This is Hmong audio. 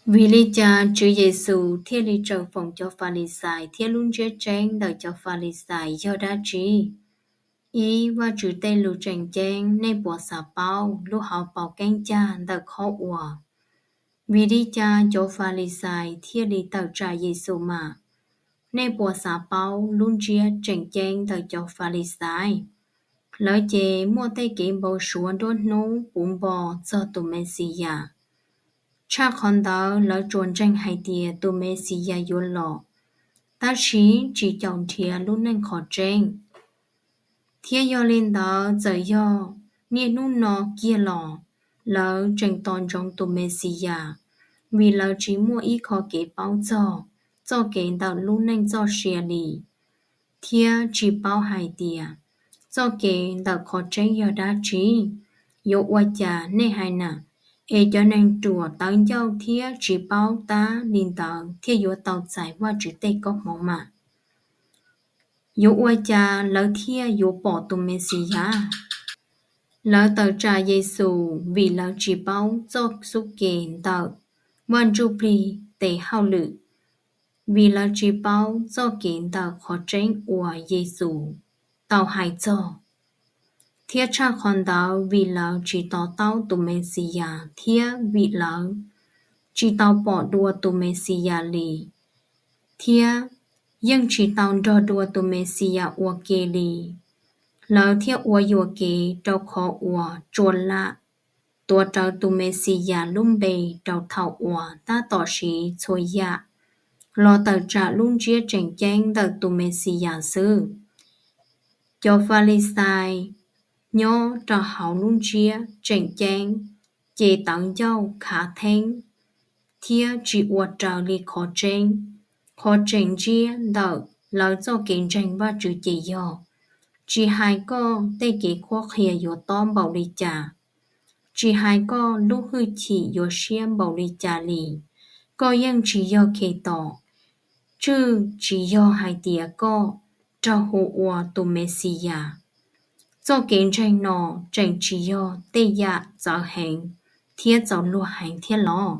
Vim li cas Tswv Yexus thiaj li tsaws foom cov Falixais thiab lub ntsiab tseeb ntawm cov Falixais yog dab tsi? Ib, Vajtswv tej lus tseem ceeb nej puas xav paub lub hauv paus keeb cag ntawm qhov uas vim li cas cov Falixais thiaj li tawm tsam Yexus mas? Nej puas xav paub lub ntsiab tseem ceeb ntawm cov Falixais? Lawv ces muaj tej kev npau suav nruab hnub puv npo txog tus Mexiyas. Tshaj qhov ntawd, lawv tsuas ntseeg hais tias tus Mexiyas yuav los, tab sis tsis caum nrhiav lub neej qhov tseeb. Thiab yog li ntawd, txawm yog niaj hnub no kiag los lawv tseem tos ntsoov tus Mexiyas, vim lawv tsis muaj ib qho kev paub txog txoj kev ntawm lub neej txoj sia li, thiab tsis paub hais tias txoj kev ntawm qhov tseeb yog dab tsi. Yuav ua cas nej hais na? Es cov neeg ruam tawv ncauj thiab tsis paub tab li ntawd thiaj yuav tau txais Vajtswv tej koob hmoov mas? Yuav ua cas lawv thiaj yuav pom tus Mexiyas? Lawv tawm tsam Yexus vim lawv tsis paub txoj xub ke ntawm Vaj Ntsujplig tes hauj lwm, vim lawv tsis paub txoj kev ntawm qhov tseeb uas Yexus tau hais txog. Thiab tshaj qhov ntawd, vim lawv tsis to taub tus Mexiyas thiab vim lawv tsis tau pom dua tus Mexiyas li, thiab yeej tsis tau nrog dua tus Mexiyas ua ke li, lawv thiaj ua yuam kev rau qhov uas tsuas lam tuav rawv tus Mexiyas lub npe rau thaum uas tab tom siv txhua yam los tawm tsam lub ntsiab tseem ceeb ntawm tus Mexiyas xwb. Cov Falixais nyob rau hauv lub ntsiab tseem ceeb ces tawv ncauj khav theeb thiab tsis ua raws li qhov tseeb. Qhov tseem ntsiab ntawm lawv txoj kev ntseeg Vajtswv ces yog, tsis hais koj tej kev qhuab qhia yuav tob npaum li cas, tsis hais koj lub hwj chim yuav siab npaum li cas li, koj yeej tsis yog Khetos, tswj tsis yog hais tias koj raug hu ua tus Mexiyas. Txoj kev ntseeg no tseem tsis yog tej yam txawv heev thiab txaus luag heev thiab los?